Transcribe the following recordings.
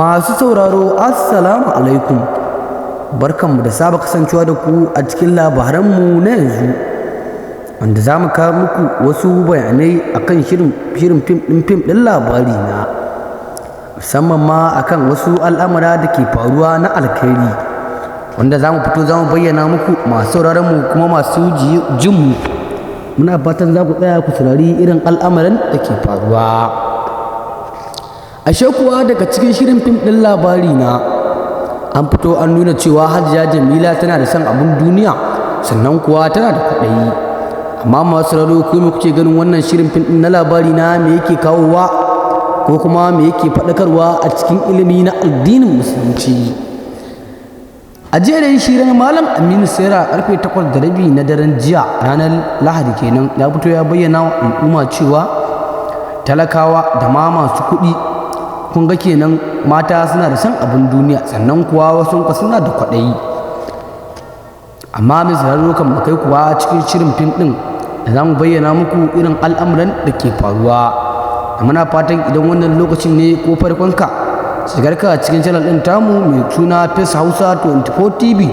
Masu sauraro, Assalamu alaikum. Barkanmu da saba kasancewa da ku a cikin labaranmu na yanzu, wanda za mu kawo muku wasu bayanai akan shirin fim ɗin Labari Na, musamman ma akan wasu al'amura da ke faruwa na alkhairi, wanda za mu fito za mu bayyana muku. Masu sauraron mu kuma masu jin mu, muna fatan za ku tsaya ku saurari irin al'amuran da ke faruwa. Ashe kuwa daga cikin shirin fim ɗin Labari Na, an fito an nuna cewa Hajiya Jamila tana da son abin duniya, sannan kuwa tana da kwaɗayi. Amma masu sauraro, ku me kuke ganin wannan shirin fim ɗin na Labari Na, me yake kawowa ko kuma me yake faɗakarwa a cikin ilimi na addinin Musulunci? A jiya dai, shirin Malam Aminu Saira, karfe 8:30 na daren jiya, ranar Lahadi kenan, ya fito ya bayyana wa al'umma cewa talakawa da ma masu kuɗi, kun ga kenan mata suna da son abin duniya, sannan kuwa wasu suna da kwaɗayi. Amma mai sauraro, kan kai kuwa cikin shirin fim ɗin da za mu bayyana muku irin al'amuran da ke faruwa, da muna fatan idan wannan lokacin ne ko farkonka shigarka cikin channel ɗin tamu mai suna Face Hausa 24 TV,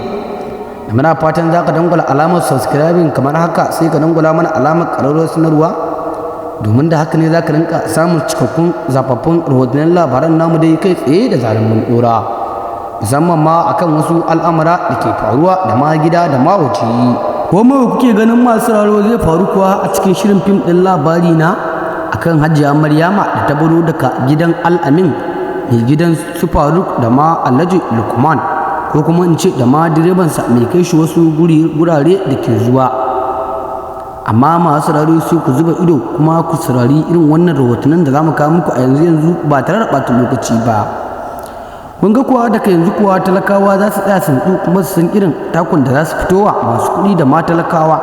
da muna fatan za ka dangwala alamar subscribing kamar haka, sai ka dangwala mana alamar ƙararrawar sanarwa, domin da haka ne za ka rinka samun cikakkun zafaffun rahotannin labaran namu dai kai tsaye da zaran mun dora, musamman ma akan wasu al'amura da ke faruwa da ma gida da ma waje. Ko me kuke ganin, masu sauraro, zai faru kuwa a cikin shirin fim ɗin Labari Na akan Hajiya Maryama da ta baro daga gidan Al'amin, mai gidan su Faruk, da ma Alhaji Lukman, ko kuma in ce da ma direbansa mai kai shi wasu gurare da ke zuwa? Amma masu sauraro, sai ku zuba ido kuma ku saurari irin wannan rahotannin da za mu kawo muku a yanzu yanzu ba tare da ɓata lokaci ba. Kun ga kuwa daga yanzu kuwa talakawa za su tsaya su nutsu kuma su san irin takun da za su fitowa masu kuɗi da ma talakawa.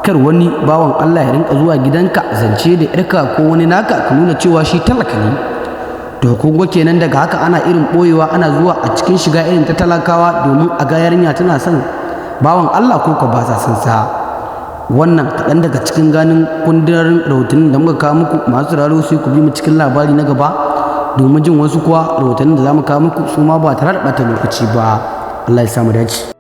Kar wani bawan Allah ya rinka zuwa gidanka zance da yarka ko wani naka, ka nuna cewa shi talaka ne. To kun ga kenan daga haka ana irin ɓoyewa, ana zuwa a cikin shiga irin ta talakawa domin a ga yarinya tana son bawan Allah ko ko ba sa son sa. Wannan kaɗan daga cikin ganin kundin rahotannin da muka kawo muku. Masu sauraro, sai ku bi mu cikin labari na gaba domin jin wasu kuwa rahotannin da za mu kawo muku su ma ba tare da ɓata lokaci ba. Allah ya samu dace.